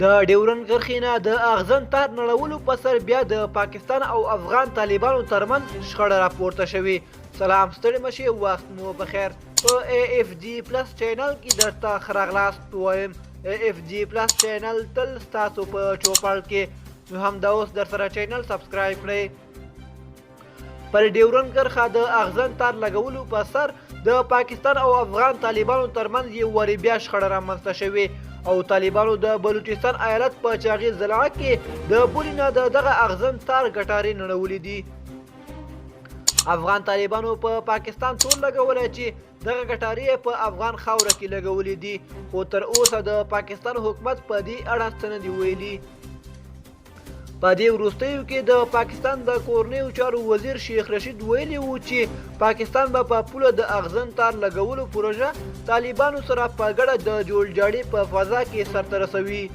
د ډیورن کرښې نه د اغزن تار نړولو په سر بیا د پاکستان او افغان طالبانو ترمنځ شخړه راپورته شوې. سلام، ستړي مشي، وخت مو بخیر. په ای اف جی پلس چینل کې درته ښه راغلاست وایم. ای اف جی پلس چینل تل ستاسو په چوپړ کې، نو همدا اوس درسره چینل سبسکرایب کړئ. پر ډیورن کرښه د اغزن تار لګولو په سر د پاکستان او افغان طالبانو ترمنځ یو وارې بیا شخړه رامنځته شوې او طالبانو د بلوچستان ایالت په چاغي ضلع کې د پولې نه د دغه اغزن تار ګټارې نړولې دي. افغان طالبانو په پاکستان تور لګولی چې دغه ګټارې یې په افغان خاوره کې لګولې دي، خو تر اوسه د پاکستان حکومت په دې اړه څه نه دي ویلي. په دې وروستیو کې د پاکستان د کورنیو چارو وزیر شیخ رشید ویلي وو چې پاکستان به په پوله د اغزن تار لګولو پروژه طالبانو سره په ګډه د جوړجاړي په فضا کې سرته رسوي.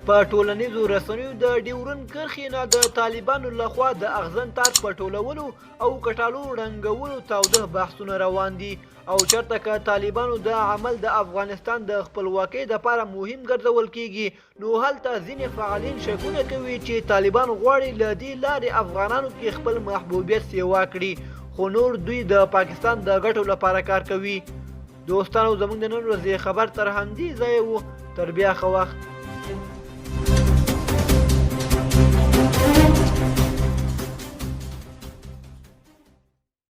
په ټولنیزو رسنیو د ډیورن کرښې نه د طالبانو لخوا د اغزن تار په ټولولو او کټالو ړنګولو تاوده بحثونه روان دي او چرته که طالبانو دا عمل د افغانستان د خپلواکۍ دپاره مهم ګرځول کیږي، نو هلته ځینې فعالین شکونه کوي چې طالبان غواړي له دې لارې افغانانو کې خپل محبوبیت سیوا کړي، خو نور دوی د پاکستان د ګټو لپاره کار کوي. دوستانو، زموږ د نن ورځې خبر تر همدې ځایه وو. تر بیا ښه وخت.